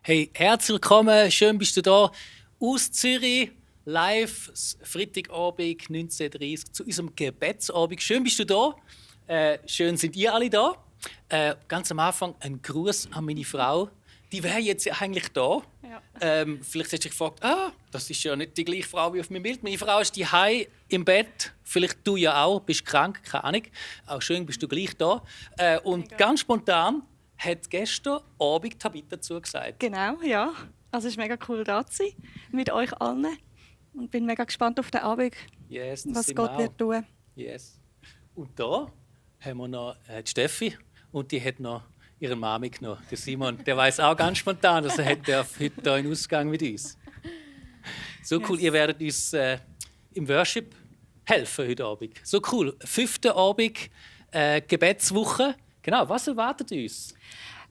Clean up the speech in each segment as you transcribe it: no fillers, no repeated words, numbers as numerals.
Hey, herzlich willkommen, schön bist du da aus Zürich, live, Freitagabend, 19:30 zu unserem Gebetsabend. Schön bist du da, schön sind ihr alle da. Ganz am Anfang ein Gruß an meine Frau. Die wäre jetzt eigentlich da. Ja. Vielleicht hast du dich gefragt, das ist ja nicht die gleiche Frau wie auf meinem Bild. Meine Frau ist die im Bett. Vielleicht du ja auch, bist krank, keine Ahnung. Auch schön bist du gleich da. Und Mega. ganz spontan hat gestern Abend Tabitha zugesagt. Genau, ja. Also es ist mega cool, da zu sein mit euch allen. Und bin mega gespannt auf den Abend, Yes, das was sind Gott wir wird auch. tun. Yes. Und da haben wir noch die Steffi und die hat noch ihren Mann mitgenommen. Der Simon, der weiß auch ganz spontan, dass er heute hier einen Ausgang mit uns. So cool, Yes. ihr werdet uns im Worship helfen heute Abend. So cool. 5. Abend, Gebetswoche. Genau, was erwartet uns?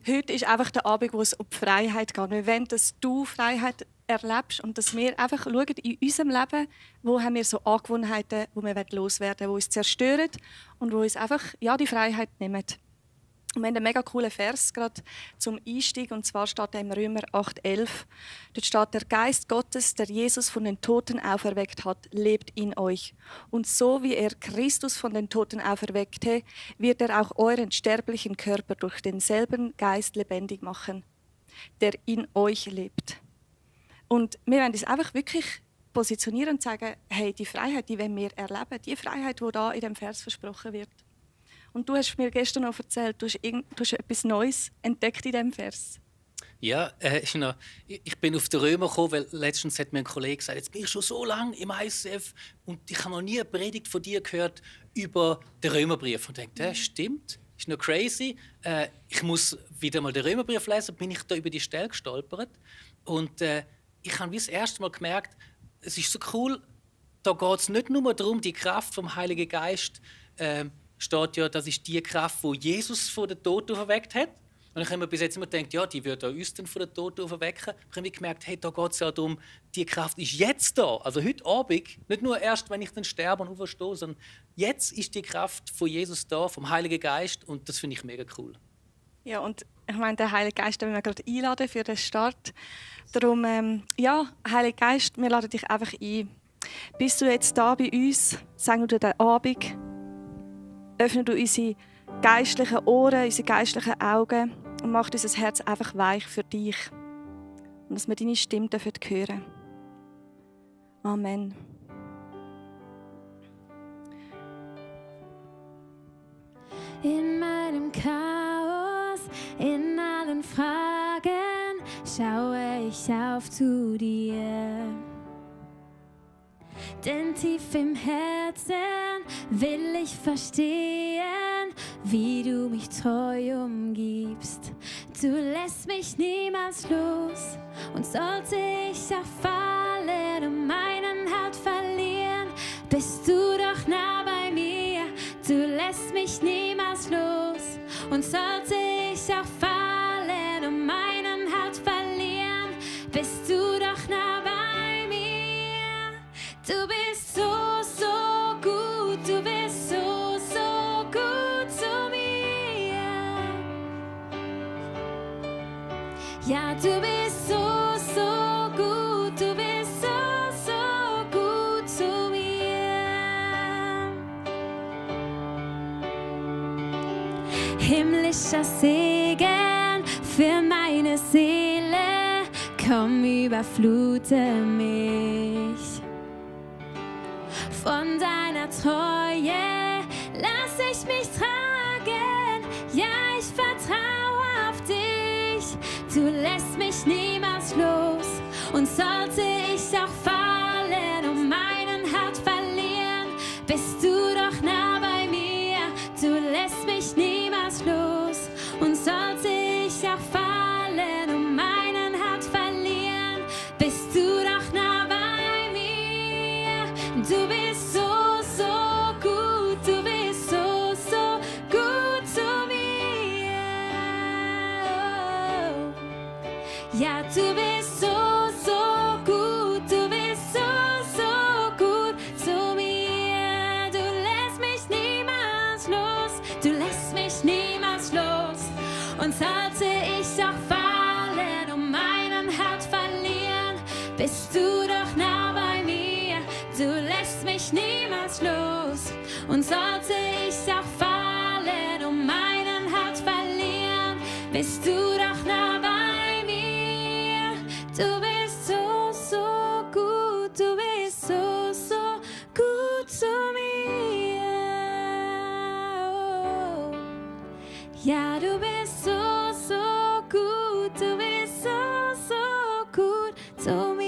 Heute ist einfach der Abend, wo es um die Freiheit geht. Wir wollen, dass du Freiheit erlebst und dass wir einfach schauen in unserem Leben, wo haben wir so Angewohnheiten, die wir loswerden wollen, die uns zerstören und die uns einfach die Freiheit nehmen. Und wir haben einen mega coolen Vers gerade zum Einstieg, und zwar steht er im Römer 8,11. Dort steht: Der Geist Gottes, der Jesus von den Toten auferweckt hat, lebt in euch. Und so wie er Christus von den Toten auferweckte, wird er auch euren sterblichen Körper durch denselben Geist lebendig machen, der in euch lebt. Und wir wollen uns einfach wirklich positionieren und sagen, hey, die Freiheit, die wollen wir erleben, die Freiheit, die da in dem Vers versprochen wird. Und du hast mir gestern noch erzählt, du hast etwas Neues entdeckt in diesem Vers. Ja, ich bin auf den Römer gekommen, weil letztens hat mir ein Kollege gesagt, jetzt bin ich schon so lange im ICF und ich habe noch nie eine Predigt von dir gehört über den Römerbrief. Und ich dachte, das stimmt, ist noch crazy. Ich muss wieder mal den Römerbrief lesen, bin ich da über die Stelle gestolpert. Und ich habe wie das erste Mal gemerkt, es ist so cool, da geht es nicht nur darum, die Kraft vom Heiligen Geist, steht ja, das ist die Kraft, die Jesus von den Toten auferweckt hat. Und ich habe mir bis jetzt immer gedacht, ja, die wird uns dann von den Toten auferwecken. Ich habe gemerkt, hey, da geht es ja darum, die Kraft ist jetzt da. Also heute Abend, nicht nur erst, wenn ich dann sterbe und auferstehe, sondern jetzt ist die Kraft von Jesus da, vom Heiligen Geist. Und das finde ich mega cool. Ja, und ich meine, den Heiligen Geist den wir gerade einladen für den Start. Darum, Heiliger Geist, wir laden dich einfach ein. Bist du jetzt da bei uns? Sag du den Abend. Öffne du unsere geistlichen Ohren, unsere geistlichen Augen und mach unser Herz einfach weich für dich. Und dass wir deine Stimme hören dürfen. Amen. In meinem Chaos, in allen Fragen schaue ich auf zu dir. Denn tief im Herzen will ich verstehen, wie du mich treu umgibst. Du lässt mich niemals los, und sollte ich auch fallen und meinen Halt verlieren, bist du doch nah bei mir. Du lässt mich niemals los, und sollte ich auch fallen und meinen Halt verlieren, bist du doch nah bei mir. Du bist so, so gut, du bist so, so gut zu mir. Ja, du bist so, so gut, du bist so, so gut zu mir. Himmlischer Segen für meine Seele, komm, überflute mich. Von deiner Treue lass ich mich tragen, ja, ich vertraue auf dich. Du lässt mich niemals los, und sollte ich auch fallen und meinen Halt verlieren, bist du doch nah bei mir. Du lässt mich niemals los, und sollte ich auch fallen und meinen Halt verlieren, bist du doch nah bei mir. Du bist so, so gut, du bist so, so gut zu mir. Ja, du bist so, so gut, du bist so, so gut zu mir. Du lässt mich niemals los, du lässt mich niemals los, und sollte ich auch fallen um meine Du lässt mich niemals los. Und sollte ich auch fallen und meinen Halt verlieren, bist du doch nah bei mir. Du bist so, so gut. Du bist so, so gut zu mir. Oh. Ja, du bist so, so gut. Du bist so, so gut zu mir.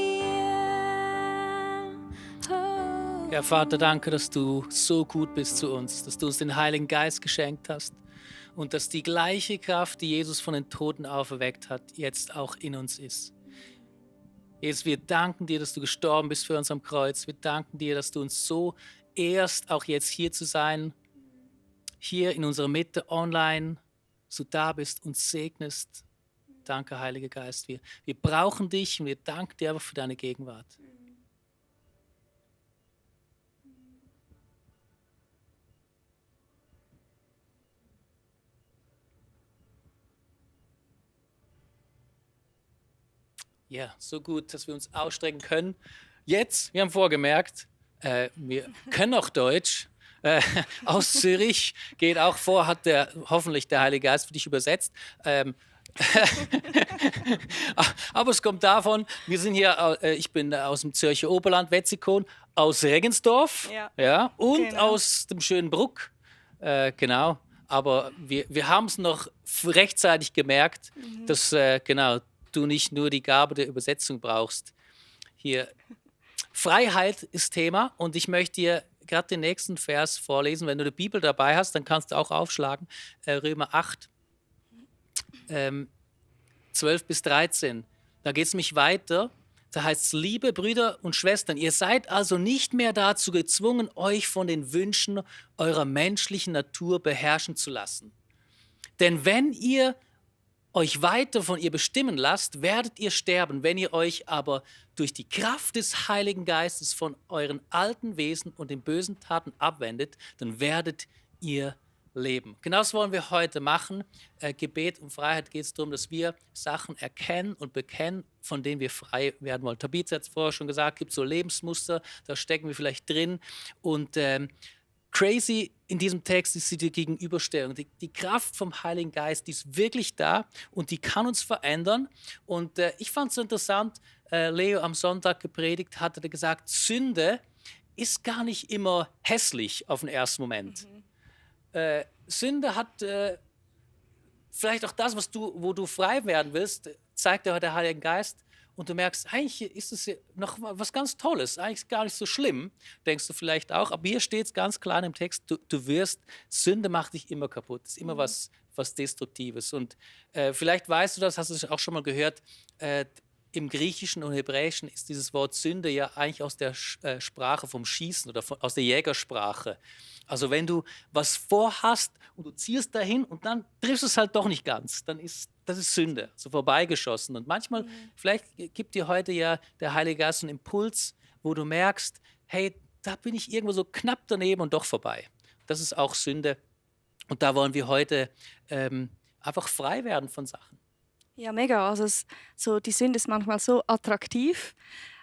Oh. Ja, Vater, danke, dass du so gut bist zu uns, dass du uns den Heiligen Geist geschenkt hast und dass die gleiche Kraft, die Jesus von den Toten auferweckt hat, jetzt auch in uns ist. Jesus, wir danken dir, dass du gestorben bist für uns am Kreuz. Wir danken dir, dass du uns so ehrst, auch jetzt hier zu sein, hier in unserer Mitte, online, dass du da bist und segnest. Danke, Heiliger Geist. Wir brauchen dich und wir danken dir einfach für deine Gegenwart. Ja, so gut, dass wir uns ausstrecken können. Jetzt, wir haben vorgemerkt, wir können auch Deutsch. Aus Zürich geht auch vor, hat hoffentlich der Heilige Geist für dich übersetzt. Aber es kommt davon, wir sind hier, ich bin aus dem Zürcher Oberland, Wetzikon, aus Regensdorf ja, und genau. aus dem schönen Bruck. Genau, aber wir haben es noch rechtzeitig gemerkt, dass genau, du nicht nur die Gabe der Übersetzung brauchst. Hier, Freiheit ist Thema und ich möchte dir gerade den nächsten Vers vorlesen. Wenn du die Bibel dabei hast, dann kannst du auch aufschlagen. Römer 8, 12 bis 13. Da geht es nämlich weiter. Da heißt es, liebe Brüder und Schwestern, ihr seid also nicht mehr dazu gezwungen, euch von den Wünschen eurer menschlichen Natur beherrschen zu lassen. Denn wenn ihr euch weiter von ihr bestimmen lasst, werdet ihr sterben. Wenn ihr euch aber durch die Kraft des Heiligen Geistes von euren alten Wesen und den bösen Taten abwendet, dann werdet ihr leben. Genau das wollen wir heute machen. Gebet und Freiheit geht es darum, dass wir Sachen erkennen und bekennen, von denen wir frei werden wollen. Tabitha hat es vorher schon gesagt, es gibt so Lebensmuster, da stecken wir vielleicht drin. Und crazy in diesem Text ist die Gegenüberstellung. Die Kraft vom Heiligen Geist, die ist wirklich da und die kann uns verändern. Und ich fand es so interessant, Leo am Sonntag gepredigt, hatte gesagt, Sünde ist gar nicht immer hässlich auf den ersten Moment. Sünde hat vielleicht auch das, wo du frei werden willst, zeigt dir der Heilige Geist. Und du merkst, eigentlich ist es noch was ganz Tolles, eigentlich gar nicht so schlimm, denkst du vielleicht auch. Aber hier steht es ganz klar im Text, Sünde macht dich immer kaputt, ist immer was Destruktives. Und vielleicht weißt du das, hast du es auch schon mal gehört, im Griechischen und Hebräischen ist dieses Wort Sünde ja eigentlich aus der Sprache vom Schießen oder aus der Jägersprache. Also wenn du was vorhast und du zielst dahin und dann triffst du es halt doch nicht ganz, das ist Sünde, so vorbeigeschossen. Und manchmal, vielleicht gibt dir heute ja der Heilige Geist einen Impuls, wo du merkst, hey, da bin ich irgendwo so knapp daneben und doch vorbei. Das ist auch Sünde. Und da wollen wir heute einfach frei werden von Sachen. Ja, mega. Also die Sünde ist manchmal so attraktiv,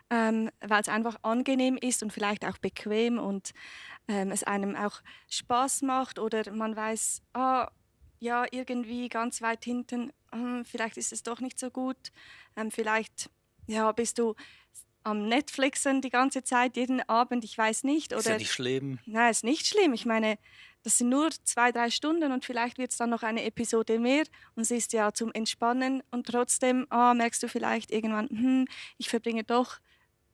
weil es einfach angenehm ist und vielleicht auch bequem und es einem auch Spaß macht oder man weiß, ja, irgendwie ganz weit hinten, vielleicht ist es doch nicht so gut. Vielleicht bist du am Netflixen die ganze Zeit, jeden Abend, ich weiß nicht. Oder, ist ja nicht schlimm. Nein, ist nicht schlimm. Ich meine, das sind nur 2-3 Stunden und vielleicht wird es dann noch eine Episode mehr und es ist ja zum Entspannen und trotzdem merkst du vielleicht irgendwann, ich verbringe doch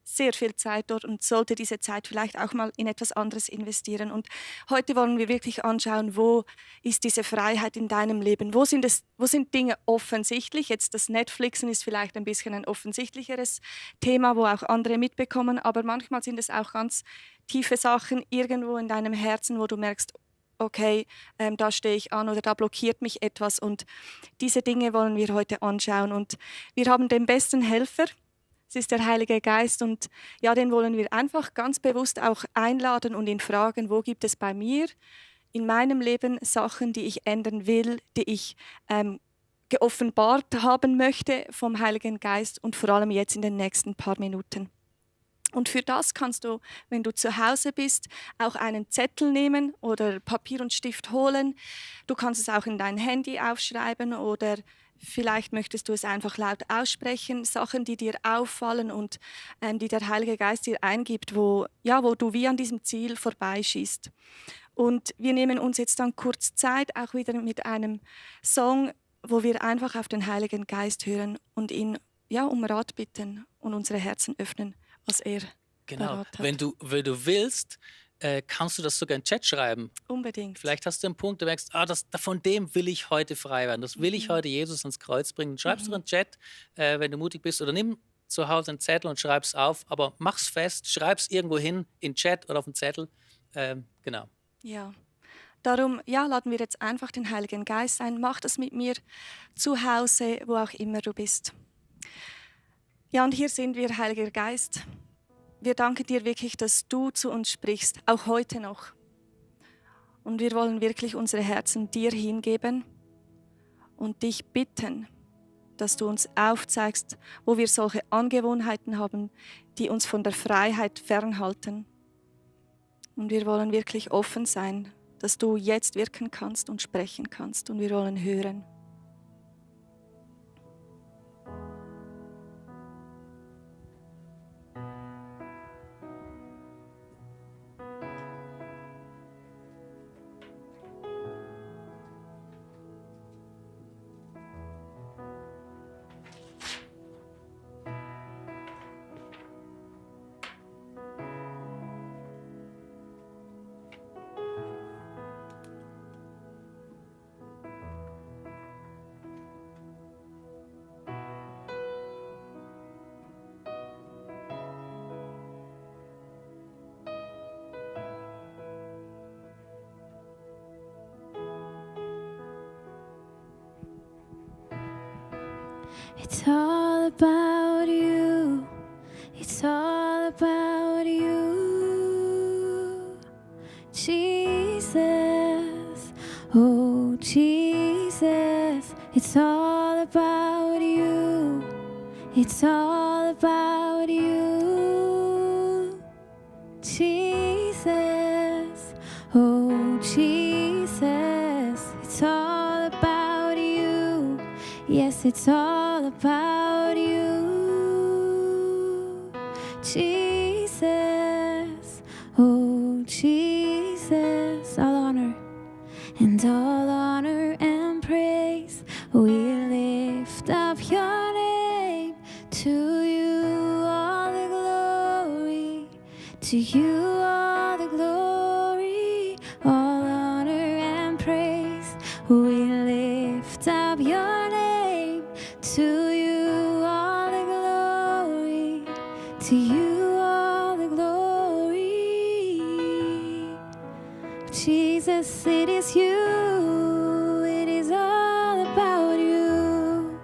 sehr viel Zeit dort und sollte diese Zeit vielleicht auch mal in etwas anderes investieren. Und heute wollen wir wirklich anschauen, wo ist diese Freiheit in deinem Leben? Wo sind Dinge offensichtlich? Jetzt das Netflixen ist vielleicht ein bisschen ein offensichtlicheres Thema, wo auch andere mitbekommen, aber manchmal sind es auch ganz tiefe Sachen irgendwo in deinem Herzen, wo du merkst, okay, da stehe ich an oder da blockiert mich etwas. Und diese Dinge wollen wir heute anschauen. Und wir haben den besten Helfer. Es ist der Heilige Geist und ja, den wollen wir einfach ganz bewusst auch einladen und ihn fragen, wo gibt es bei mir in meinem Leben Sachen, die ich ändern will, die ich geoffenbart haben möchte vom Heiligen Geist und vor allem jetzt in den nächsten paar Minuten. Und für das kannst du, wenn du zu Hause bist, auch einen Zettel nehmen oder Papier und Stift holen. Du kannst es auch in dein Handy aufschreiben oder vielleicht möchtest du es einfach laut aussprechen. Sachen, die dir auffallen und die der Heilige Geist dir eingibt, wo du wie an diesem Ziel vorbeischießt. Und wir nehmen uns jetzt dann kurz Zeit, auch wieder mit einem Song, wo wir einfach auf den Heiligen Geist hören und ihn um Rat bitten und unsere Herzen öffnen, was er Genau. parat hat. Wenn du willst, kannst du das sogar in den Chat schreiben. Unbedingt. Vielleicht hast du einen Punkt, du merkst, von dem will ich heute frei werden. Das will ich heute Jesus ans Kreuz bringen. Schreib's doch in den Chat, wenn du mutig bist. Oder nimm zu Hause einen Zettel und schreib's auf. Aber mach's fest, schreib's irgendwo hin, in den Chat oder auf den Zettel. Genau. Ja. Darum laden wir jetzt einfach den Heiligen Geist ein. Mach das mit mir zu Hause, wo auch immer du bist. Ja, und hier sind wir, Heiliger Geist. Wir danken dir wirklich, dass du zu uns sprichst, auch heute noch. Und wir wollen wirklich unsere Herzen dir hingeben und dich bitten, dass du uns aufzeigst, wo wir solche Angewohnheiten haben, die uns von der Freiheit fernhalten. Und wir wollen wirklich offen sein, dass du jetzt wirken kannst und sprechen kannst. Und wir wollen hören. It's all about you. It's all about you. Jesus. Oh, Jesus. It's all about you. It's all about you. Jesus. Oh, Jesus. It's all about you. Yes, it's all about you, Jesus. Oh, Jesus. All honor and praise. We lift up your name. To you all the glory. To you all the glory. All honor and praise. We lift up your name. To you all the glory, to you all the glory. Jesus, it is you, it is all about you.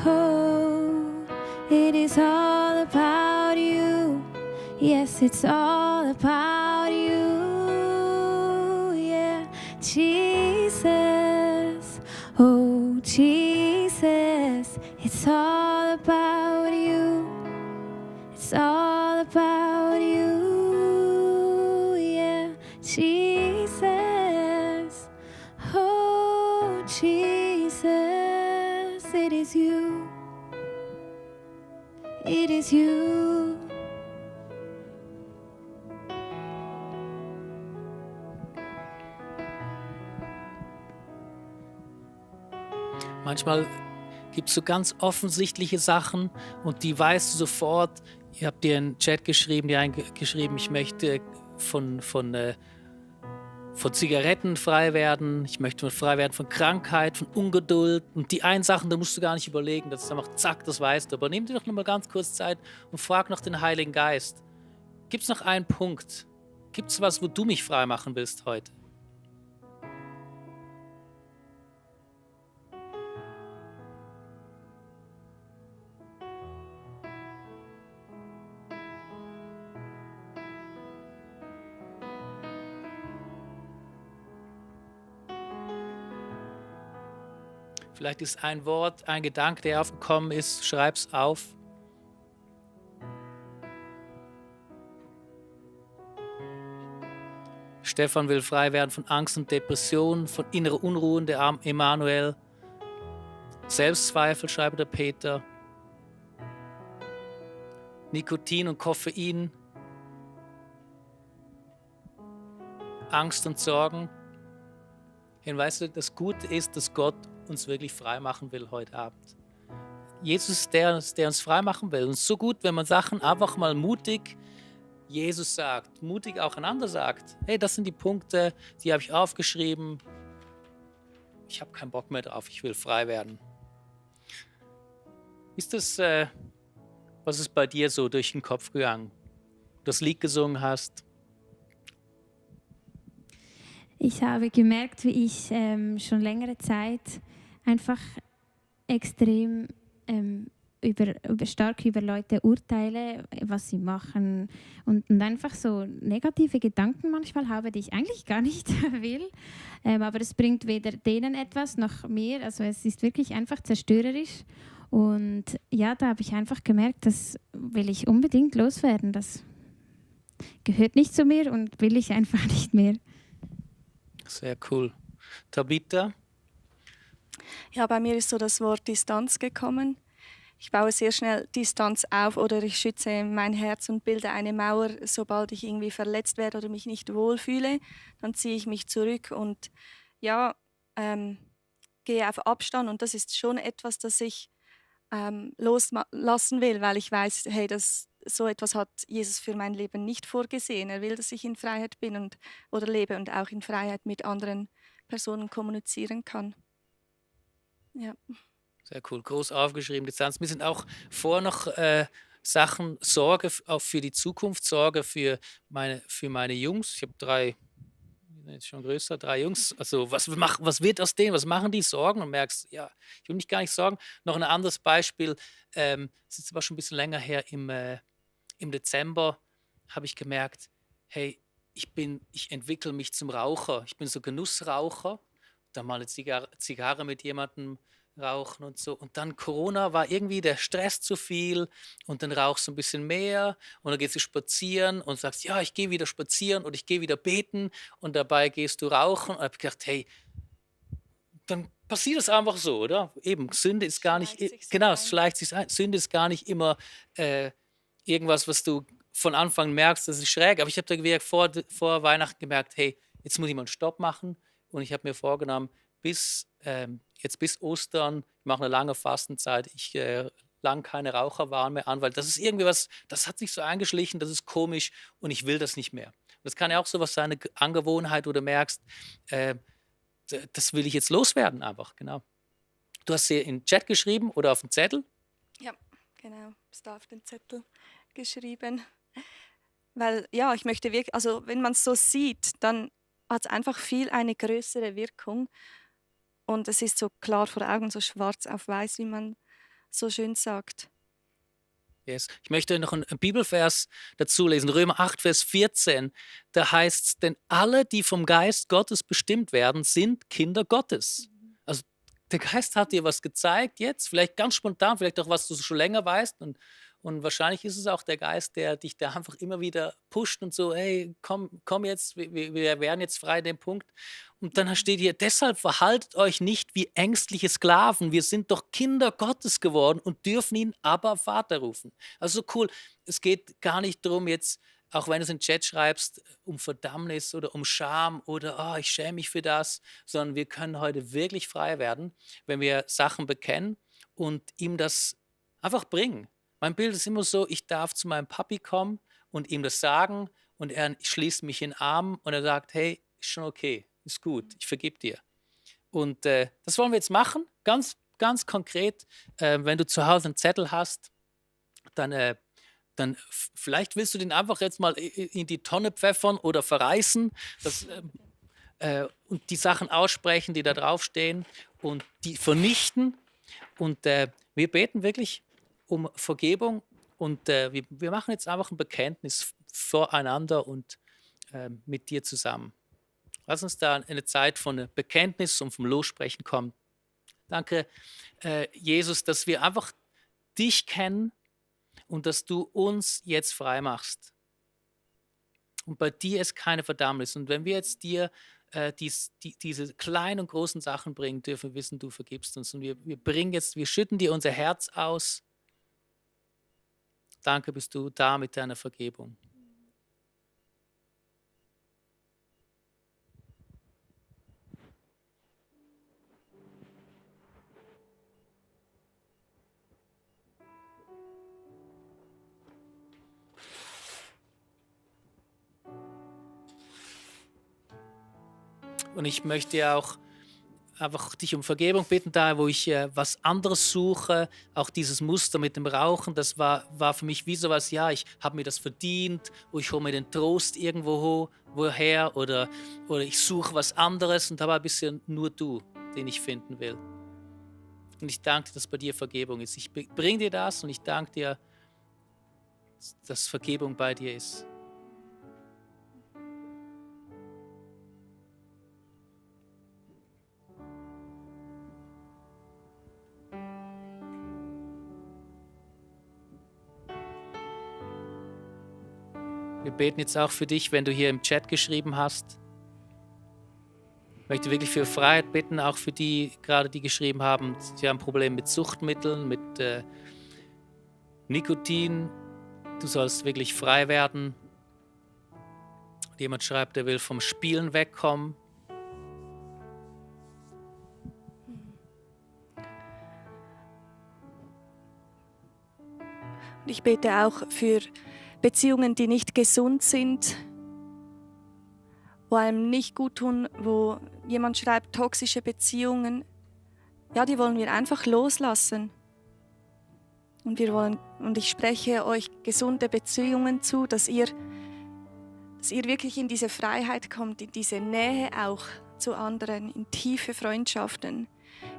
Oh, it is all about you. Yes, it's all about you. Yeah, Jesus. Oh, Jesus, it's all about you. It's all about you. Yeah, Jesus. Oh, Jesus, it is you. It is you. Manchmal gibt es so ganz offensichtliche Sachen und die weißt du sofort. Ihr habt dir in den Chat geschrieben, ich möchte von Zigaretten frei werden, ich möchte frei werden von Krankheit, von Ungeduld. Und die einen Sachen, da musst du gar nicht überlegen, das ist einfach zack, das weißt du. Aber nimm dir doch noch mal ganz kurz Zeit und frag nach den Heiligen Geist. Gibt es noch einen Punkt? Gibt es was, wo du mich frei machen willst heute? Vielleicht ist ein Wort, ein Gedanke, der aufgekommen ist, schreib's auf. Stefan will frei werden von Angst und Depression, von innerer Unruhe, der Emanuel. Selbstzweifel, schreibt der Peter. Nikotin und Koffein. Angst und Sorgen. Und weißt du, das Gute ist, dass Gott uns wirklich frei machen will heute Abend. Jesus ist der uns frei machen will. Und es ist so gut, wenn man Sachen einfach mal mutig Jesus sagt, mutig auch einander sagt. Hey, das sind die Punkte, die habe ich aufgeschrieben. Ich habe keinen Bock mehr drauf, ich will frei werden. Ist das, was ist bei dir so durch den Kopf gegangen? Du das Lied gesungen hast? Ich habe gemerkt, wie ich schon längere Zeit einfach extrem stark über Leute urteile, was sie machen und einfach so negative Gedanken manchmal habe, die ich eigentlich gar nicht will. Aber es bringt weder denen etwas noch mir. Also es ist wirklich einfach zerstörerisch. Und ja, da habe ich einfach gemerkt, das will ich unbedingt loswerden. Das gehört nicht zu mir und will ich einfach nicht mehr. Sehr cool. Tabitha? Ja, bei mir ist so das Wort Distanz gekommen. Ich baue sehr schnell Distanz auf oder ich schütze mein Herz und bilde eine Mauer. Sobald ich irgendwie verletzt werde oder mich nicht wohlfühle, dann ziehe ich mich zurück und ja, gehe auf Abstand. Und das ist schon etwas, das ich loslassen will, weil ich weiß, hey, so etwas hat Jesus für mein Leben nicht vorgesehen. Er will, dass ich in Freiheit bin oder lebe und auch in Freiheit mit anderen Personen kommunizieren kann. Ja. Sehr cool, groß aufgeschrieben, Distanz. Mir sind auch vor noch Sachen, Sorge auch für die Zukunft, Sorge für meine Jungs. Ich habe 3, jetzt schon größer, 3 Jungs. Also was wird aus denen? Was machen die? Sorgen? Und merkst, ja, ich will mich gar nicht sorgen. Noch ein anderes Beispiel, das ist aber schon ein bisschen länger her, im Dezember habe ich gemerkt, hey, ich entwickle mich zum Raucher. Ich bin so Genussraucher. Dann mal eine Zigarre mit jemandem rauchen und so. Und dann Corona war irgendwie der Stress zu viel und dann rauchst du ein bisschen mehr und dann gehst du spazieren und sagst, ja, ich gehe wieder spazieren und ich gehe wieder beten und dabei gehst du rauchen. Und ich habe gedacht, hey, dann passiert es einfach so, oder? Eben, Sünde ist gar nicht, genau, es schleicht sich ein. Sünde ist gar nicht immer irgendwas, was du von Anfang merkst, das ist schräg. Aber ich habe da vor Weihnachten gemerkt, hey, jetzt muss ich mal einen Stopp machen. Und ich habe mir vorgenommen, bis Ostern, ich mache eine lange Fastenzeit, ich lang keine Raucherwaren mehr an, weil das ist irgendwie was, das hat sich so eingeschlichen, das ist komisch und ich will das nicht mehr. Und das kann ja auch so was sein, eine Angewohnheit, wo du merkst, das will ich jetzt loswerden einfach, genau. Du hast sie in den Chat geschrieben oder auf den Zettel? Ja, genau, ist da auf den Zettel geschrieben. Weil ja, ich möchte wirklich, also wenn man es so sieht, dann hat es einfach viel eine größere Wirkung. Und es ist so klar vor Augen, so schwarz auf weiß, wie man so schön sagt. Yes. Ich möchte noch einen Bibelvers dazu lesen, Römer 8, Vers 14. Da heißt es, denn alle, die vom Geist Gottes bestimmt werden, sind Kinder Gottes. Also der Geist hat dir was gezeigt jetzt, vielleicht ganz spontan, vielleicht auch was du schon länger weißt und wahrscheinlich ist es auch der Geist, der dich da einfach immer wieder pusht und so, hey, komm jetzt, wir werden jetzt frei, den Punkt. Und dann steht hier, deshalb verhaltet euch nicht wie ängstliche Sklaven. Wir sind doch Kinder Gottes geworden und dürfen ihn Abba Vater rufen. Also so cool. Es geht gar nicht darum jetzt, auch wenn du es in den Chat schreibst, um Verdammnis oder um Scham oder ich schäme mich für das, sondern wir können heute wirklich frei werden, wenn wir Sachen bekennen und ihm das einfach bringen. Mein Bild ist immer so, ich darf zu meinem Papi kommen und ihm das sagen und er schließt mich in den Arm und er sagt, hey, ist schon okay, ist gut, ich vergib dir. Und das wollen wir jetzt machen, ganz, ganz konkret. Wenn du zu Hause einen Zettel hast, dann vielleicht willst du den einfach jetzt mal in die Tonne pfeffern oder verreißen und die Sachen aussprechen, die da draufstehen und die vernichten. Und wir beten wirklich um Vergebung und wir machen jetzt einfach ein Bekenntnis voreinander und mit dir zusammen. Lass uns da in eine Zeit von Bekenntnis und vom Lossprechen kommen. Danke, Jesus, dass wir einfach dich kennen und dass du uns jetzt frei machst. Und bei dir ist keine Verdammnis. Und wenn wir jetzt dir diese kleinen und großen Sachen bringen, dürfen wir wissen, du vergibst uns. Und wir schütten dir unser Herz aus. Danke, bist du da mit deiner Vergebung. Und ich möchte ja auch einfach dich um Vergebung bitten, da wo ich was anderes suche, auch dieses Muster mit dem Rauchen, das war für mich wie sowas, ja, ich habe mir das verdient, wo ich hole mir den Trost woher oder ich suche was anderes und da war ein bisschen nur du, den ich finden will. Und ich danke dir, dass bei dir Vergebung ist. Ich bringe dir das und ich danke dir, dass Vergebung bei dir ist. Wir beten jetzt auch für dich, wenn du hier im Chat geschrieben hast. Ich möchte wirklich für Freiheit bitten, auch für die, gerade die geschrieben haben, sie haben ein Problem mit Suchtmitteln, mit Nikotin. Du sollst wirklich frei werden. Und jemand schreibt, er will vom Spielen wegkommen. Und ich bete auch für Beziehungen, die nicht gesund sind, wo einem nicht gut tun, wo jemand schreibt, toxische Beziehungen. Ja, die wollen wir einfach loslassen. Und ich spreche euch gesunde Beziehungen zu, dass ihr wirklich in diese Freiheit kommt, in diese Nähe auch zu anderen, in tiefe Freundschaften,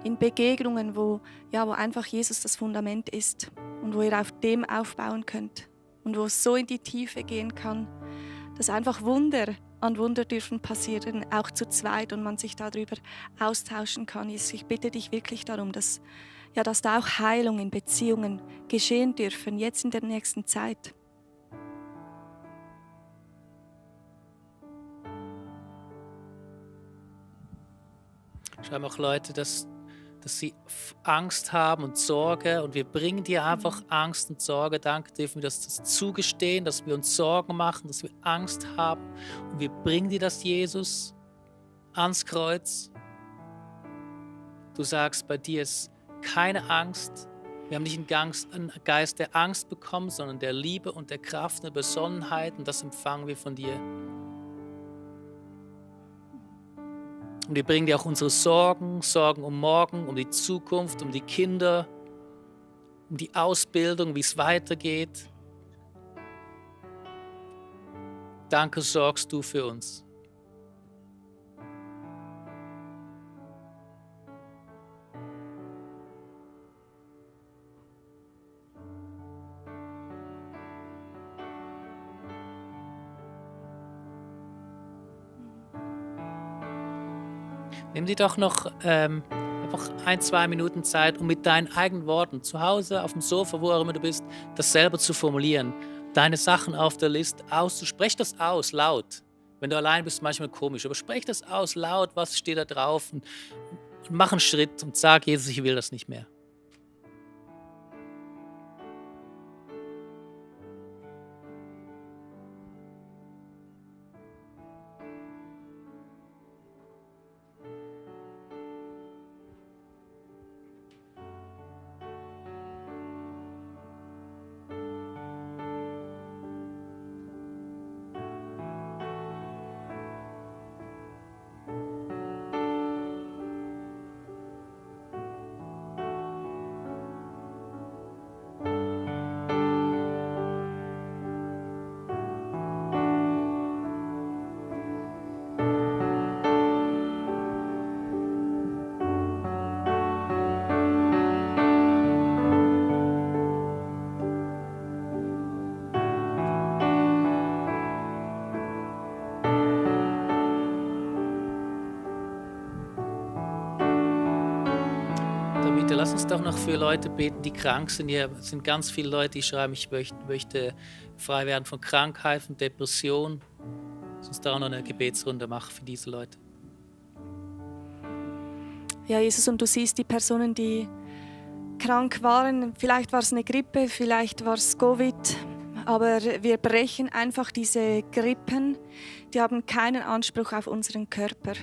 in Begegnungen, wo einfach Jesus das Fundament ist und wo ihr auf dem aufbauen könnt. Und wo es so in die Tiefe gehen kann, dass einfach Wunder an Wunder dürfen passieren, auch zu zweit und man sich darüber austauschen kann. Ich bitte dich wirklich darum, dass da auch Heilung in Beziehungen geschehen dürfen, jetzt in der nächsten Zeit. Schreiben auch Leute, dass sie Angst haben und Sorge und wir bringen dir einfach Angst und Sorge. Danke, dürfen wir das zugestehen, dass wir uns Sorgen machen, dass wir Angst haben und wir bringen dir das, Jesus, ans Kreuz. Du sagst, bei dir ist keine Angst. Wir haben nicht einen Geist der Angst bekommen, sondern der Liebe und der Kraft und der Besonnenheit und das empfangen wir von dir. Und wir bringen dir auch unsere Sorgen um morgen, um die Zukunft, um die Kinder, um die Ausbildung, wie es weitergeht. Danke, sorgst du für uns. Nimm dir doch noch einfach 1-2 Minuten Zeit, um mit deinen eigenen Worten zu Hause, auf dem Sofa, wo auch immer du bist, das selber zu formulieren. Deine Sachen auf der Liste auszusprechen. Sprech das aus, laut. Wenn du allein bist, manchmal komisch, aber sprech das aus, laut, was steht da drauf und mach einen Schritt und sag, Jesus, ich will das nicht mehr. Lass uns doch noch für Leute beten, die krank sind. Hier sind ganz viele Leute, die schreiben, ich möchte frei werden von Krankheit, von Depression. Lass uns da auch noch eine Gebetsrunde machen für diese Leute. Ja, Jesus, und du siehst die Personen, die krank waren. Vielleicht war es eine Grippe, vielleicht war es Covid. Aber wir brechen einfach diese Grippen. Die haben keinen Anspruch auf unseren Körper.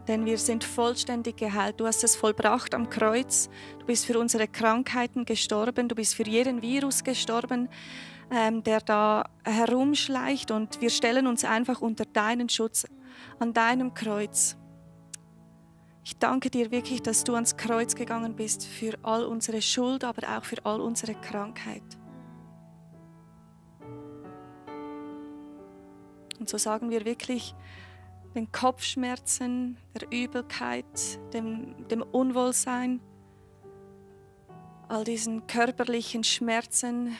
Denn wir sind vollständig geheilt. Du hast es vollbracht am Kreuz. Du bist für unsere Krankheiten gestorben. Du bist für jeden Virus gestorben, der da herumschleicht. Und wir stellen uns einfach unter deinen Schutz an deinem Kreuz. Ich danke dir wirklich, dass du ans Kreuz gegangen bist für all unsere Schuld, aber auch für all unsere Krankheit. Und so sagen wir wirklich den Kopfschmerzen, der Übelkeit, dem Unwohlsein, all diesen körperlichen Schmerzen,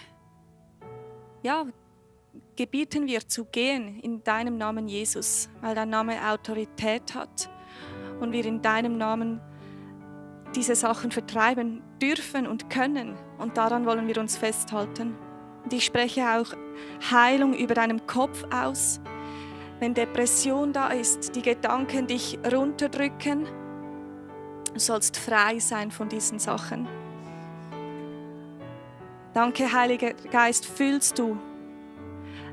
ja, gebieten wir zu gehen in deinem Namen Jesus, weil dein Name Autorität hat. Und wir in deinem Namen diese Sachen vertreiben dürfen und können. Und daran wollen wir uns festhalten. Und ich spreche auch Heilung über deinem Kopf aus. Wenn Depression da ist, die Gedanken dich runterdrücken, du sollst frei sein von diesen Sachen. Danke, Heiliger Geist, füllst du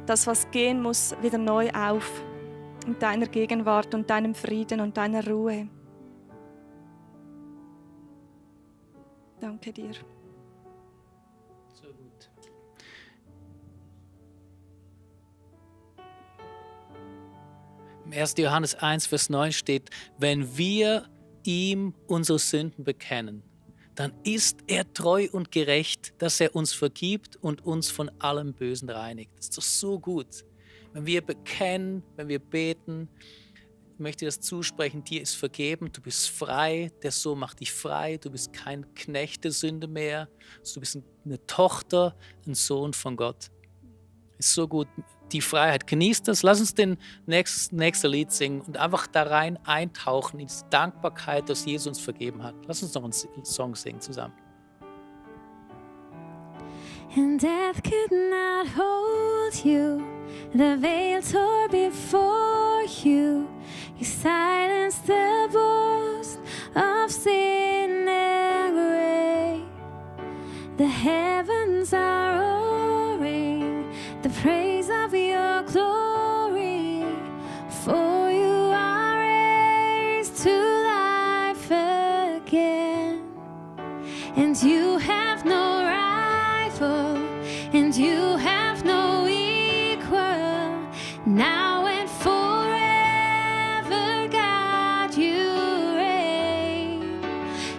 das, was gehen muss, wieder neu auf. In deiner Gegenwart und deinem Frieden und deiner Ruhe. Danke dir. So gut. Im 1. Johannes 1, Vers 9 steht, wenn wir ihm unsere Sünden bekennen, dann ist er treu und gerecht, dass er uns vergibt und uns von allem Bösen reinigt. Das ist doch so gut. Wenn wir bekennen, wenn wir beten, ich möchte das zusprechen, dir ist vergeben, du bist frei, der Sohn macht dich frei, du bist kein Knecht der Sünde mehr, du bist eine Tochter, ein Sohn von Gott. Ist so gut, die Freiheit, genießt das, lass uns den nächsten Lied singen und einfach da rein eintauchen in diese Dankbarkeit, dass Jesus uns vergeben hat. Lass uns noch einen Song singen zusammen. And death could not hold you. The veil tore before you. You silenced the boast of sin and grave. The heavens are roaring, the praise of your glory. For you are raised to life again. And you have no rival, and you have no equal. Now and forever, God, you reign.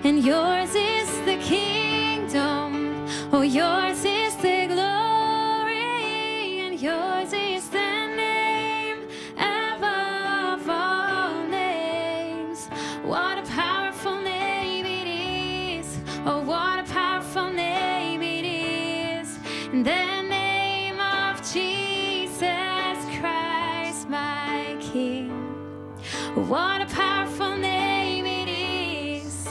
And yours is the kingdom, oh, yours is the glory, and yours is the name above all names. What a powerful name it is, oh, what a powerful name it is. The name of Jesus Christ, my King. What a powerful name it is,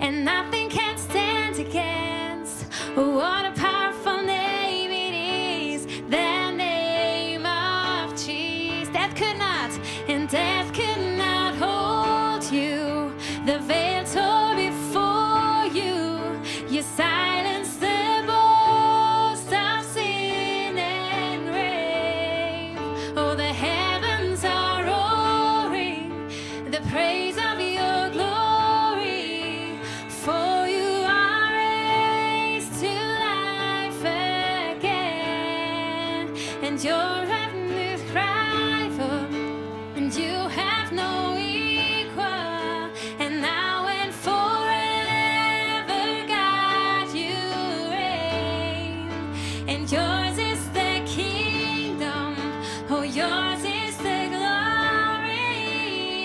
and nothing can stand against. What a powerful name it is, the name of Jesus. Death could not, and death could not hold you. The veil tore before you. You silenced the boast of sin and grave. Oh, the heavens are roaring, the praise of your glory. For you are raised to life again, and your heaven is rival, and you have no equal. And now and forever, God, you reign. And yours is the kingdom, oh, yours is the glory,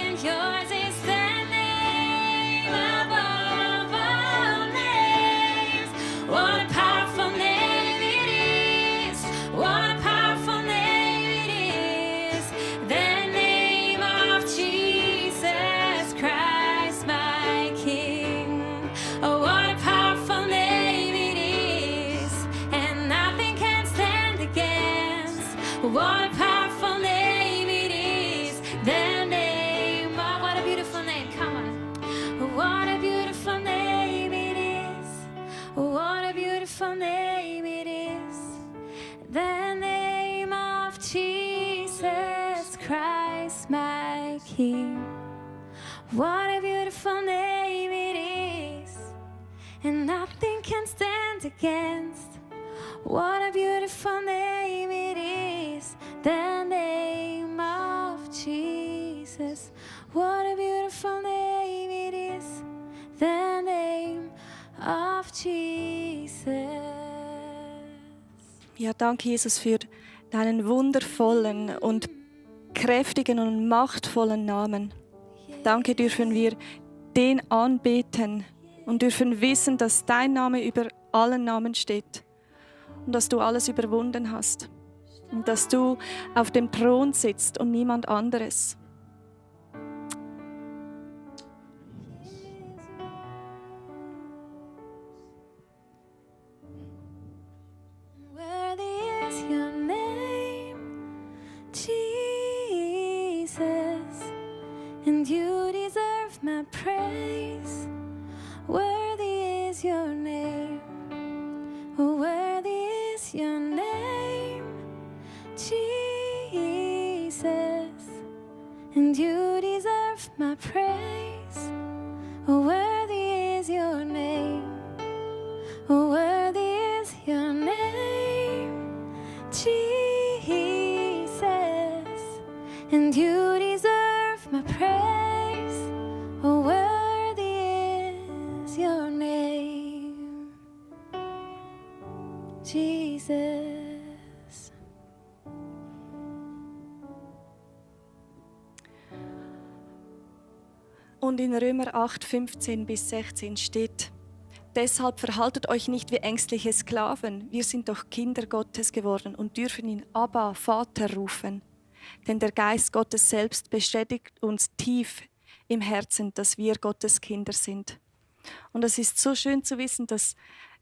and yours is the name above all names. What a powerful name it is, what a powerful name it is, the name of Jesus Christ, my King. Oh, what a powerful name it is, and nothing can stand against. What a powerful name it is. the name of, what a beautiful name, come on. What a beautiful name it is. What a beautiful name it is. The name of Jesus Christ, my King. What a beautiful name it is. And nothing can stand against. What a beautiful name it is. The name of Jesus. What a beautiful name it is. The name of Jesus. Ja, danke, Jesus, für deinen wundervollen und kräftigen und machtvollen Namen. Danke dürfen wir den anbeten und dürfen wissen, dass dein Name über allen Namen steht und dass du alles überwunden hast und dass du auf dem Thron sitzt und niemand anderes. Worthy is your name, Jesus, and you deserve my praise. Worthy is your name, oh, worthy is your name, Jesus, and you deserve my praise. Oh, worthy is your name, oh, worthy is your name, Jesus, and you deserve my praise. Oh, worthy is your name, Jesus. Und in Römer 8, 15 bis 16 steht: Deshalb verhaltet euch nicht wie ängstliche Sklaven. Wir sind doch Kinder Gottes geworden und dürfen ihn Abba, Vater rufen. Denn der Geist Gottes selbst bestätigt uns tief im Herzen, dass wir Gottes Kinder sind. Und es ist so schön zu wissen, dass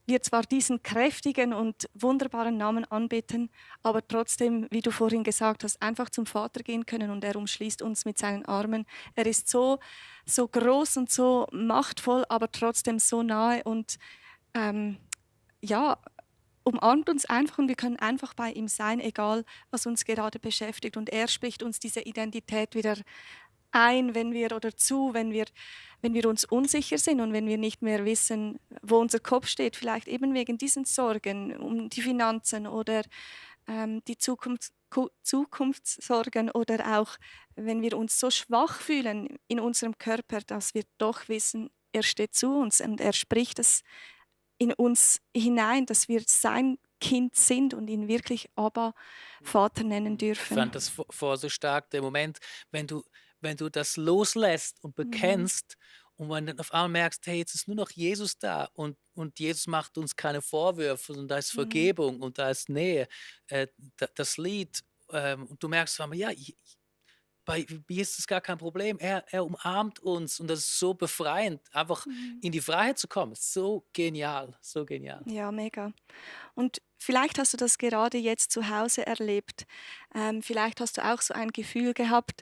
wir zwar diesen kräftigen und wunderbaren Namen anbeten, aber trotzdem, wie du vorhin gesagt hast, einfach zum Vater gehen können und er umschließt uns mit seinen Armen. Er ist so groß und so machtvoll, aber trotzdem so nahe und umarmt uns einfach und wir können einfach bei ihm sein, egal was uns gerade beschäftigt. Und er spricht uns diese Identität wieder ein, wenn wir uns unsicher sind und wenn wir nicht mehr wissen, wo unser Kopf steht, vielleicht eben wegen diesen Sorgen um die Finanzen oder die Zukunftssorgen oder auch, wenn wir uns so schwach fühlen in unserem Körper, dass wir doch wissen, er steht zu uns und er spricht es in uns hinein, dass wir sein Kind sind und ihn wirklich Abba, Vater nennen Ich dürfen. fand das vor so stark, der Moment, wenn du das loslässt und bekennst und wenn du dann auf einmal merkst, hey, jetzt ist nur noch Jesus da und Jesus macht uns keine Vorwürfe und da ist Vergebung und da ist Nähe. Das Lied, und du merkst auf einmal, ja, bei Jesus ist gar kein Problem. Er umarmt uns und das ist so befreiend, einfach in die Freiheit zu kommen. So genial, so genial. Ja, mega. Und vielleicht hast du das gerade jetzt zu Hause erlebt. Vielleicht hast du auch so ein Gefühl gehabt.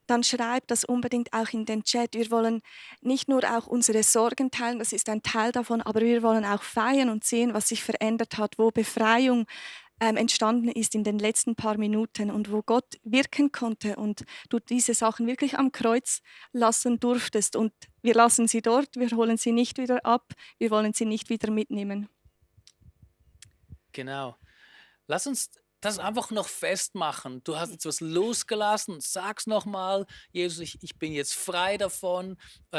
Dann schreib das unbedingt auch in den Chat. Wir wollen nicht nur auch unsere Sorgen teilen, das ist ein Teil davon, aber wir wollen auch feiern und sehen, was sich verändert hat, wo Befreiung entstanden ist in den letzten paar Minuten und wo Gott wirken konnte und du diese Sachen wirklich am Kreuz lassen durftest. Und wir lassen sie dort, wir holen sie nicht wieder ab, wir wollen sie nicht wieder mitnehmen. Genau. Lass uns das einfach noch festmachen. Du hast jetzt was losgelassen, sag's nochmal, Jesus, ich bin jetzt frei davon.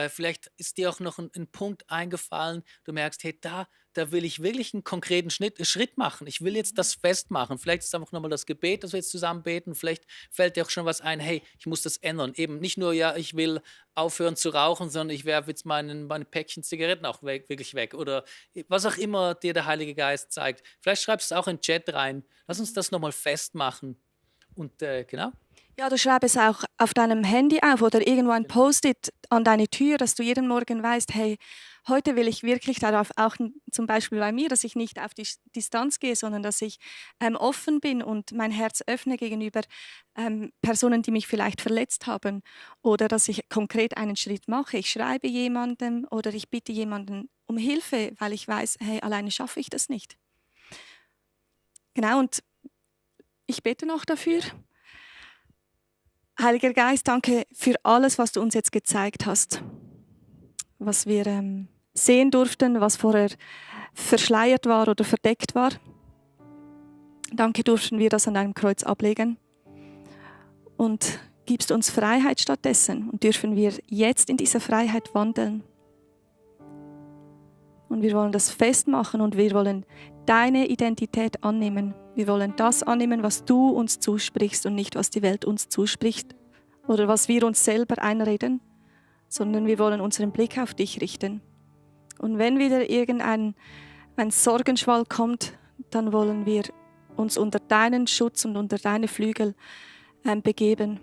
Vielleicht ist dir auch noch ein Punkt eingefallen, du merkst, hey, da will ich wirklich einen konkreten Schritt machen. Ich will jetzt das festmachen. Vielleicht ist es einfach nochmal das Gebet, das wir jetzt zusammen beten. Vielleicht fällt dir auch schon was ein, hey, ich muss das ändern. Eben nicht nur, ja, ich will aufhören zu rauchen, sondern ich werfe jetzt meine Päckchen Zigaretten auch wirklich weg. Oder was auch immer dir der Heilige Geist zeigt. Vielleicht schreibst du es auch in den Chat rein. Lass uns das nochmal festmachen. Und genau. Ja, du schreib es auch auf deinem Handy auf oder irgendwo ein Post-it an deine Tür, dass du jeden Morgen weißt, hey, heute will ich wirklich darauf achten, zum Beispiel bei mir, dass ich nicht auf die Distanz gehe, sondern dass ich offen bin und mein Herz öffne gegenüber Personen, die mich vielleicht verletzt haben, oder dass ich konkret einen Schritt mache. Ich schreibe jemandem oder ich bitte jemanden um Hilfe, weil ich weiß, hey, alleine schaffe ich das nicht. Genau, und ich bete noch dafür. Heiliger Geist, danke für alles, was du uns jetzt gezeigt hast, was wir sehen durften, was vorher verschleiert war oder verdeckt war. Danke, durften wir das an deinem Kreuz ablegen und gibst uns Freiheit stattdessen und dürfen wir jetzt in dieser Freiheit wandeln. Und wir wollen das festmachen und wir wollen deine Identität annehmen. Wir wollen das annehmen, was du uns zusprichst und nicht, was die Welt uns zuspricht oder was wir uns selber einreden, sondern wir wollen unseren Blick auf dich richten. Und wenn wieder ein Sorgenschwall kommt, dann wollen wir uns unter deinen Schutz und unter deine Flügel begeben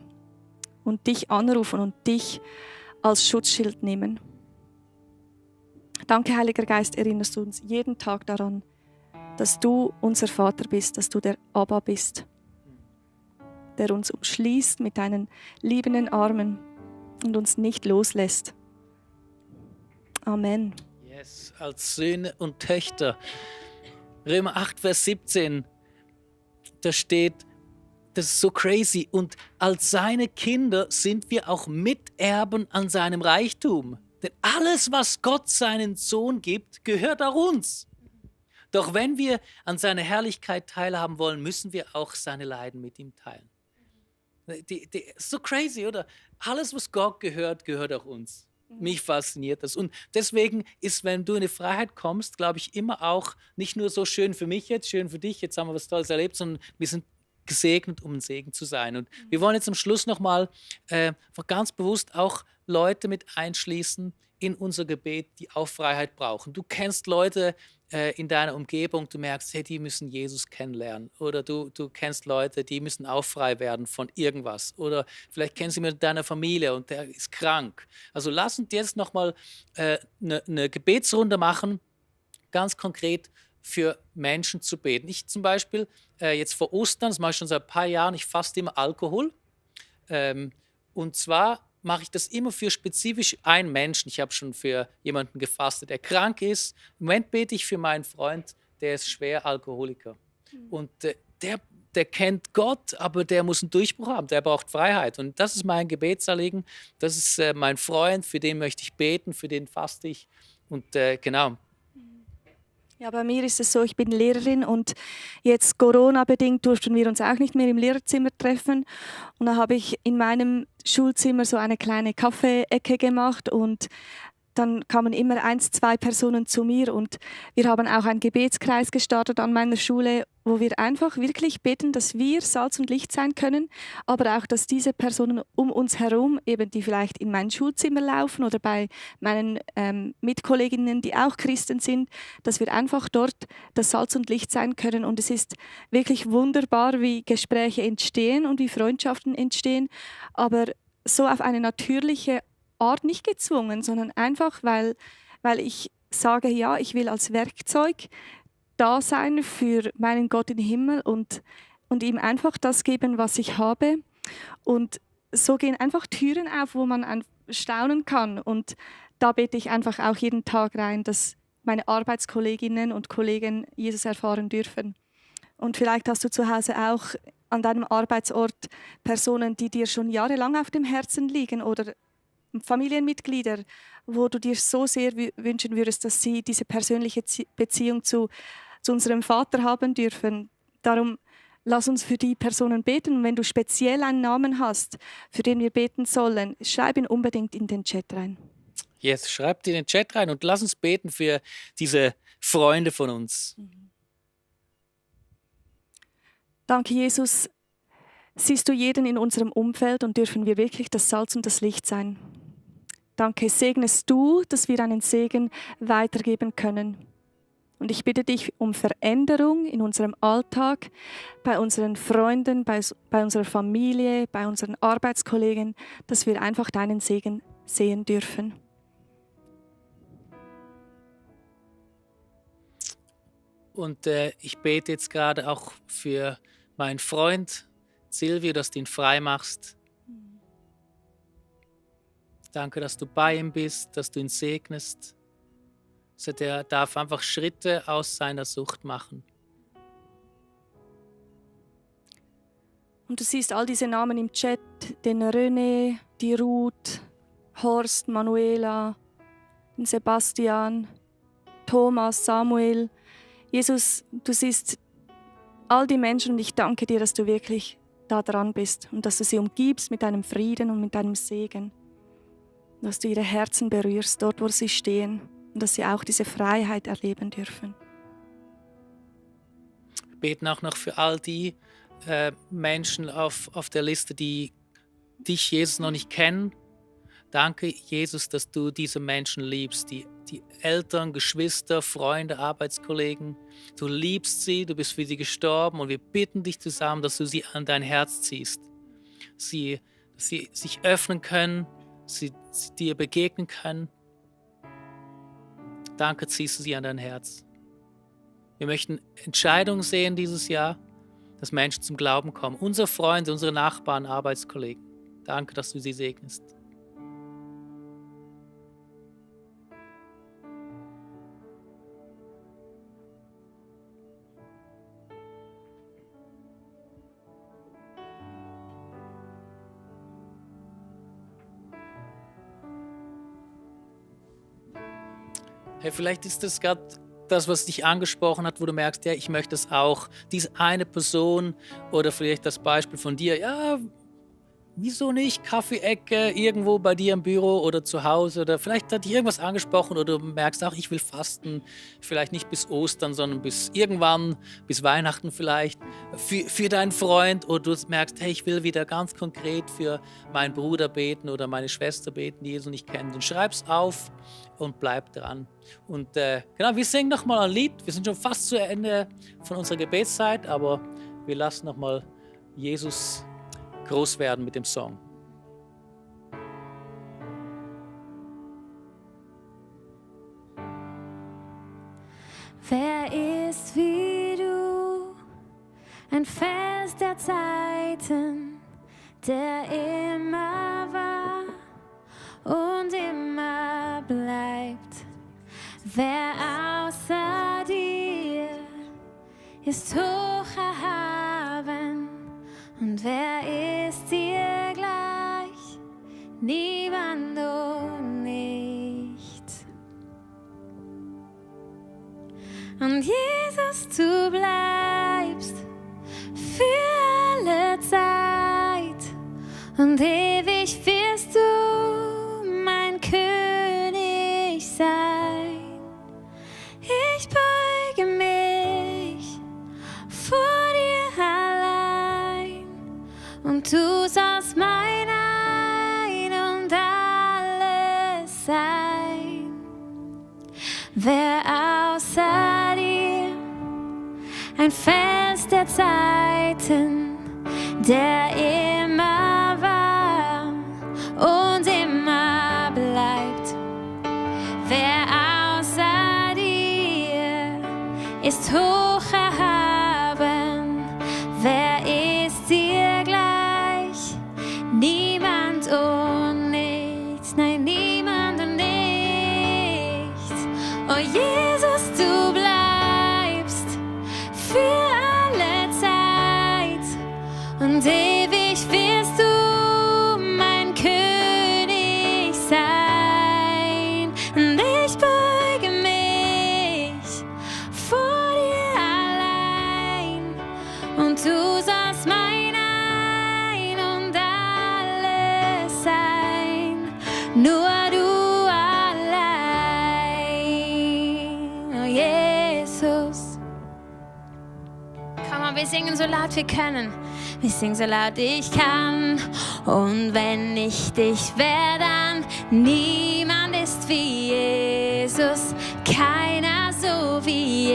und dich anrufen und dich als Schutzschild nehmen. Danke, Heiliger Geist, erinnerst du uns jeden Tag daran, dass du unser Vater bist, dass du der Abba bist, der uns umschließt mit deinen liebenden Armen und uns nicht loslässt. Amen. Yes, als Söhne und Töchter. Römer 8, Vers 17, da steht, das ist so crazy, und als seine Kinder sind wir auch Miterben an seinem Reichtum. Denn alles, was Gott seinen Sohn gibt, gehört auch uns. Doch wenn wir an seiner Herrlichkeit teilhaben wollen, müssen wir auch seine Leiden mit ihm teilen. So crazy, oder? Alles, was Gott gehört, gehört auch uns. Mich fasziniert das. Und deswegen ist, wenn du in die Freiheit kommst, glaube ich, immer auch nicht nur so schön für mich jetzt, schön für dich, jetzt haben wir was Tolles erlebt, sondern wir sind gesegnet, um ein Segen zu sein. Und wir wollen jetzt am Schluss nochmal ganz bewusst auch Leute mit einschließen in unser Gebet, die auch Freiheit brauchen. Du kennst Leute in deiner Umgebung, du merkst, hey, die müssen Jesus kennenlernen. Oder du kennst Leute, die müssen auch frei werden von irgendwas. Oder vielleicht kennst du jemanden deiner Familie und der ist krank. Also lass uns jetzt nochmal eine Gebetsrunde machen, ganz konkret für Menschen zu beten. Ich zum Beispiel, jetzt vor Ostern, das mache ich schon seit ein paar Jahren, ich faste immer Alkohol. Und zwar mache ich das immer für spezifisch einen Menschen. Ich habe schon für jemanden gefastet, der krank ist. Im Moment bete ich für meinen Freund, der ist schwer Alkoholiker. Und der kennt Gott, aber der muss einen Durchbruch haben, der braucht Freiheit. Und das ist mein Gebetsanliegen, das ist mein Freund, für den möchte ich beten, für den faste ich. Und genau. Ja, bei mir ist es so, ich bin Lehrerin und jetzt Corona-bedingt durften wir uns auch nicht mehr im Lehrerzimmer treffen. Und da habe ich in meinem Schulzimmer so eine kleine Kaffee-Ecke gemacht und dann kamen immer 1, 2 Personen zu mir und wir haben auch einen Gebetskreis gestartet an meiner Schule, wo wir einfach wirklich beten, dass wir Salz und Licht sein können, aber auch, dass diese Personen um uns herum, eben die vielleicht in mein Schulzimmer laufen oder bei meinen Mitkolleginnen, die auch Christen sind, dass wir einfach dort das Salz und Licht sein können. Und es ist wirklich wunderbar, wie Gespräche entstehen und wie Freundschaften entstehen, aber so auf eine natürliche Art, nicht gezwungen, sondern einfach, weil ich sage, ja, ich will als Werkzeug da sein für meinen Gott im Himmel und ihm einfach das geben, was ich habe. Und so gehen einfach Türen auf, wo man staunen kann. Und da bete ich einfach auch jeden Tag rein, dass meine Arbeitskolleginnen und Kollegen Jesus erfahren dürfen. Und vielleicht hast du zu Hause auch an deinem Arbeitsort Personen, die dir schon jahrelang auf dem Herzen liegen oder Familienmitglieder, wo du dir so sehr wünschen würdest, dass sie diese persönliche Beziehung zu unserem Vater haben dürfen. Darum lass uns für die Personen beten. Und wenn du speziell einen Namen hast, für den wir beten sollen, schreib ihn unbedingt in den Chat rein. Yes, schreibt in den Chat rein und lass uns beten für diese Freunde von uns. Danke, Jesus. Siehst du jeden in unserem Umfeld und dürfen wir wirklich das Salz und das Licht sein. Danke, segnest du, dass wir einen Segen weitergeben können. Und ich bitte dich um Veränderung in unserem Alltag, bei unseren Freunden, bei unserer Familie, bei unseren Arbeitskollegen, dass wir einfach deinen Segen sehen dürfen. Und ich bete jetzt gerade auch für meinen Freund Silvio, dass du ihn frei machst. Danke, dass du bei ihm bist, dass du ihn segnest. Also der darf einfach Schritte aus seiner Sucht machen. Und du siehst all diese Namen im Chat, den René, die Ruth, Horst, Manuela, den Sebastian, Thomas, Samuel. Jesus, du siehst all die Menschen und ich danke dir, dass du wirklich da dran bist und dass du sie umgibst mit deinem Frieden und mit deinem Segen. Dass du ihre Herzen berührst, dort wo sie stehen und dass sie auch diese Freiheit erleben dürfen. Wir beten auch noch für all die Menschen auf der Liste, die dich, Jesus, noch nicht kennen. Danke, Jesus, dass du diese Menschen liebst, die Eltern, Geschwister, Freunde, Arbeitskollegen. Du liebst sie, du bist für sie gestorben und wir bitten dich zusammen, dass du sie an dein Herz ziehst. Dass sie sich öffnen können, sie dir begegnen können. Danke, ziehst du sie an dein Herz. Wir möchten Entscheidungen sehen dieses Jahr, dass Menschen zum Glauben kommen. Unsere Freunde, unsere Nachbarn, Arbeitskollegen. Danke, dass du sie segnest. Hey, vielleicht ist das gerade das, was dich angesprochen hat, wo du merkst, ja, ich möchte es auch. Diese eine Person oder vielleicht das Beispiel von dir, ja, wieso nicht? Kaffee-Ecke irgendwo bei dir im Büro oder zu Hause oder vielleicht hat dich irgendwas angesprochen oder du merkst auch, ich will fasten, vielleicht nicht bis Ostern, sondern bis irgendwann, bis Weihnachten vielleicht, für deinen Freund oder du merkst, hey, ich will wieder ganz konkret für meinen Bruder beten oder meine Schwester beten, die Jesus nicht kennt. Dann schreib's auf und bleib dran. Und genau, wir singen nochmal ein Lied. Wir sind schon fast zu Ende von unserer Gebetszeit, aber wir lassen nochmal Jesus groß werden mit dem Song. Wer ist wie du, ein Fels der Zeiten, der immer war und immer bleibt. Wer außer dir ist hoch erhaben und wer ist dir gleich? Niemand, oh nicht. Und Jesus, du bleibst für alle Zeit und ewig wirst du mein König sein. Ich beuge mich vor dir allein und du sollst mein Ein und alles sein. Wer außer dir, ein Fels der Zeiten, der immer war und immer bleibt. Wer außer dir ist hoch erhaben, wer ist dir gleich? Niemand und nichts, nein, niemand und nichts. Oh Jesus, du bleibst für alle Zeit und ewig wirst du mein König sein. Und ich beuge mich vor dir allein und du sollst mein Ein und alles sein. Nur du allein, oh Jesus. Komm on, wir singen so laut wir können. Wir singen so laut ich kann. Und wenn nicht ich, wer dann? Niemand ist wie Jesus, keiner so wie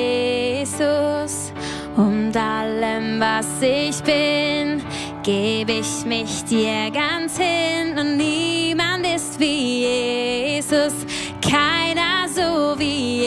Jesus. Und allem, was ich bin, gebe ich mich dir ganz hin. Und niemand ist wie Jesus, keiner so wie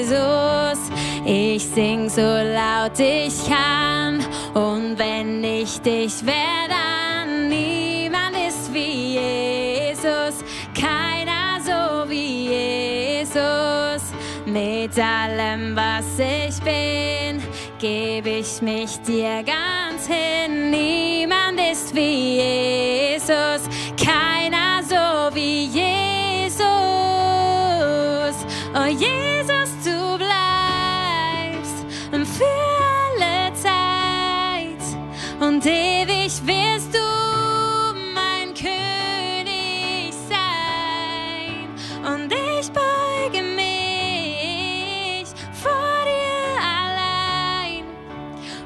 Jesus. Ich sing so laut ich kann, und wenn ich dich wär, dann niemand ist wie Jesus, keiner so wie Jesus. Mit allem, was ich bin, gebe ich mich dir ganz hin. Niemand ist wie Jesus, keiner so wie Jesus. Oh Jesus, du bleibst für alle Zeit, und ewig wirst du mein König sein. Und ich beuge mich vor dir allein,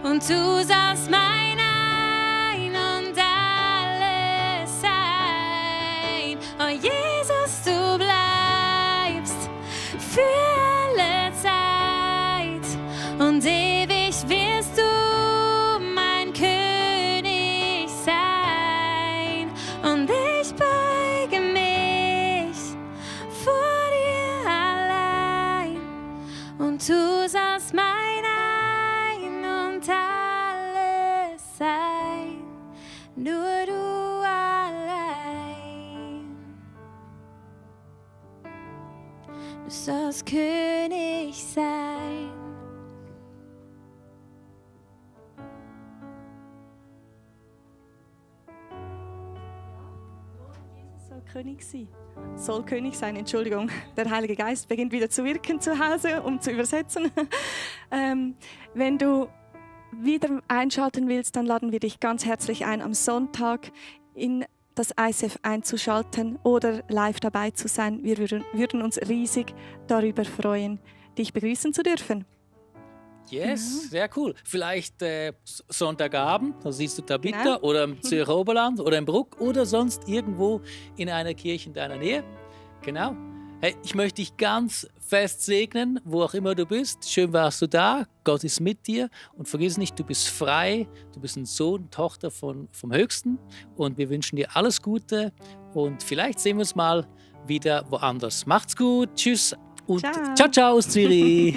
und du sollst mein Ein und alles sein. Oh Jesus, du bleibst für alle Zeit, und ewig wirst du mein König sein. Und ich beuge mich vor dir allein, und du sollst mein Ein und alles sein. Nur du allein. Du sollst König sein. Soll König sein. Soll König sein, Entschuldigung. Der Heilige Geist beginnt wieder zu wirken zu Hause, um zu übersetzen. Wenn du wieder einschalten willst, dann laden wir dich ganz herzlich ein, am Sonntag in das ICF einzuschalten oder live dabei zu sein. Wir würden uns riesig darüber freuen, dich begrüßen zu dürfen. Yes, sehr cool. Vielleicht Sonntagabend, da siehst du Tabitha, Genau. oder im Zürcher Oberland oder im Bruck oder sonst irgendwo in einer Kirche in deiner Nähe. Genau. Hey, ich möchte dich ganz fest segnen, wo auch immer du bist. Schön warst du da. Gott ist mit dir. Und vergiss nicht, du bist frei. Du bist ein Sohn, Tochter vom Höchsten. Und wir wünschen dir alles Gute. Und vielleicht sehen wir uns mal wieder woanders. Macht's gut. Tschüss. Und Ciao. ciao, ciao aus Zürich.